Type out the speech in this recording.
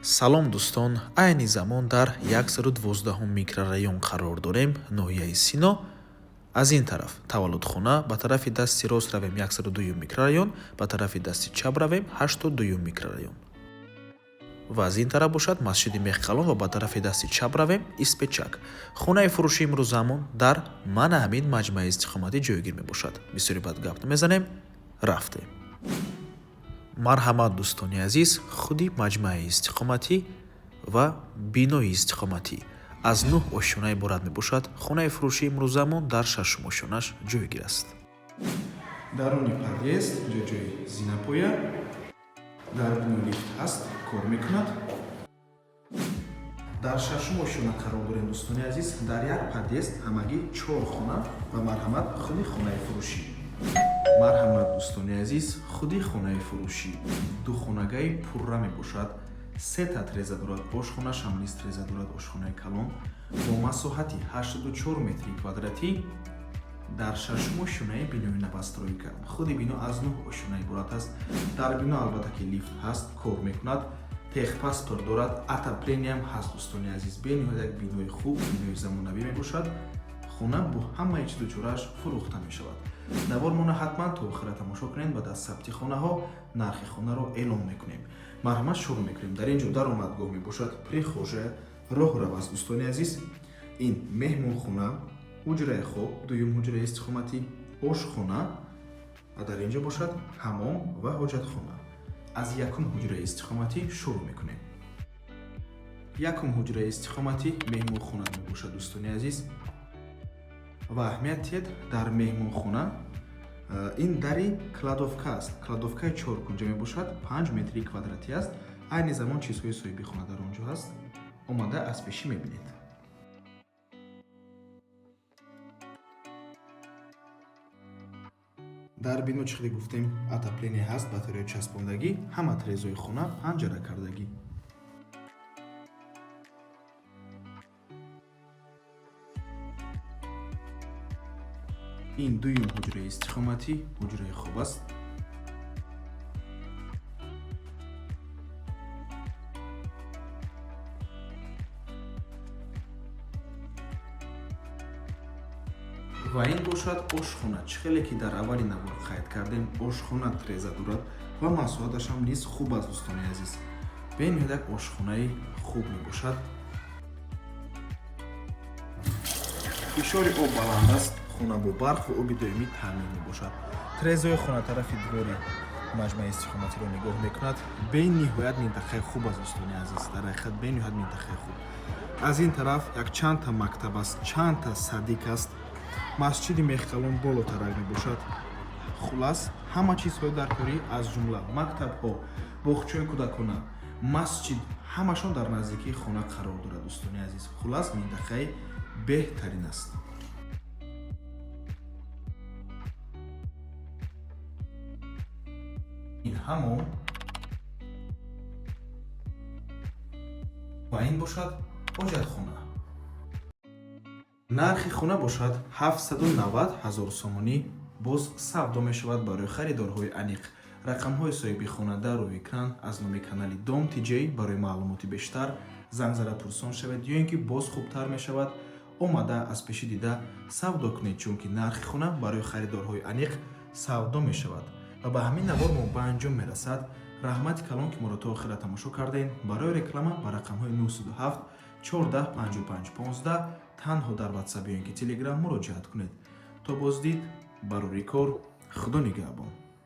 Салом, дӯстон! Айни замон дар 112 микрорайон қарор дорем, ноҳияи Сино. Аз ин тараф таваллудхона, ба тарафи дасти рост равем, 102 микрорайон, ба тарафи дасти чап равем, 82 микрорайон. Ва аз ин тараф бошад масҷиди Мехқалон ва ба тарафи дасти чап равем, Испечак. Хонаи фурӯши имрӯзамон дар мана ҳамин маҷмӯаи истиқоматӣ ҷойгир мебошад. Бисёри бад гап намезанем, рафтем. Марҳамат, дӯстони азиз, худи маҷмӯаи истиқоматӣ ва бинои истиқоматӣ аз нӯҳ ошёна иборат мебошад. Хонаи фурӯшии имрӯзамон дар шашум ошёнаш ҷойгир аст. Даруни подъезд ҷо ҷои зинапоя, дар бино лифт ҳаст, кор мекунад. Дар шашум ошёна қарор дорем, дӯстони азиз. Дар як подъезд ҳамагӣ чор хона. Ва марҳамат, худи хонаи фурӯшӣ. Марҳамат, дӯстони азиз, худи хонаи фурӯшӣ духонагаи пурра мебошад. Сета треза дорад, ошхонашам низ треза дорад, ошхонаи калон бо масоҳати 84 метри квадратӣ дар шашум ошёнаи бинои новостройка. Худи бино аз нӯҳ ошёна иборат аст. Дар бино, албатта ки, лифт ҳаст, кор мекунад, техпаспорт дорад, отопление ам ҳаст. Дӯстони азиз, бениҳоят як бинои хуб, бинои замонавӣ мебошад. Хона бо ҳамаи чизу чорааш фурӯхта мешавад. Навормона ҳатман то охира тамошо кунед. Баъд аз сабти хонаҳо нархи хонаро эълон мекунем. Марҳамат, шурӯъ мекунем. Дар ин ҷо даромадгоҳ мебошад, прихожая, роҳрав аст, дӯстони азиз. Ин меҳмонхона, ҳуҷраи хоб, дуюм ҳуҷраи истиқоматӣ, ошхона ва дар ин ҷо бошад ҳамом ва ҳоҷатхона. Аз якум ҳуҷраи истиқоматӣ шурӯъ мекунем. Якум ҳуҷраи истиқоматӣ меҳмонхона мебошад, дӯстони азиз. Ва аҳамият диҳед, дар меҳмонхона ин дари кладовка аст. Кладовкаи чоркунҷа мебошад, 5 метри квадратӣ аст. Айни замон чизҳои соҳиби хона дар он ҷо ҳаст, омада аз пешӣ мебинед. Дар бино, чӣ хеле гуфтем, отопление ҳаст, батарея часпондагӣ, ҳама трезои хона панҷара кардагӣ. Ин дуюм ҳуҷраи истиқоматӣ, ҳуҷраи хоб аст. Ва ин бошад ошхона. Чӣ хеле ки дар аввали навор қайд кардем, ошхона треза дорад ва масоҳаташам низ хуб аст, дӯстони азиз. Бениҳоят як ошхонаи хуб мебошад. Фишори об баланд аст. Хона бо барқ ва оби доимӣ таъмин мебошад. Трезои хона тарафи двори маҷмӯаи истиқоматиро нигоҳ мекунад. Бениҳоят минтақаи хуб аст, дӯстони азиз, дар ҳақиқат бениҳоят минтақаи хуб. Аз ин тараф як чандта мактаб аст, чандта садик аст, масҷиди Мехқалон болотарак мебошад. Хулас, ҳама чизҳои даркорӣ, аз ҷумла мактабҳо, боғчаҳои кӯдакона, масҷид, ҳамашон дар наздикии хона қарор дорад, дӯстони азиз. Хулас, минтақаи беҳтарин аст. Ин ҳамом ва ин бошад ҳоҷатхона. Нархи хона бошад 790 ҳазор сомонӣ, боз савдо мешавад. Барои харидорҳои аниқ рақамҳои соҳиби хона дар рӯи экран. Аз номи канали Дом Тиҷей барои маълумоти бештар занг зада пурсон шавед ё ин ки боз хубтар мешавад, омада аз пеши дида савдо кунед, чунки нархи хона барои харидорҳои аниқ савдо мешавад. Ва ба ҳамин навор мо ба анҷом мерасад. Раҳмати калон, ки моро то охира тамошо кардем. Барои реклама ба рақамҳои 907 14 55 15 танҳо дар Ватсап ё ин ки Телеграм муроҷиат кунед. То боздид, барори кор, Худо нигаҳбон.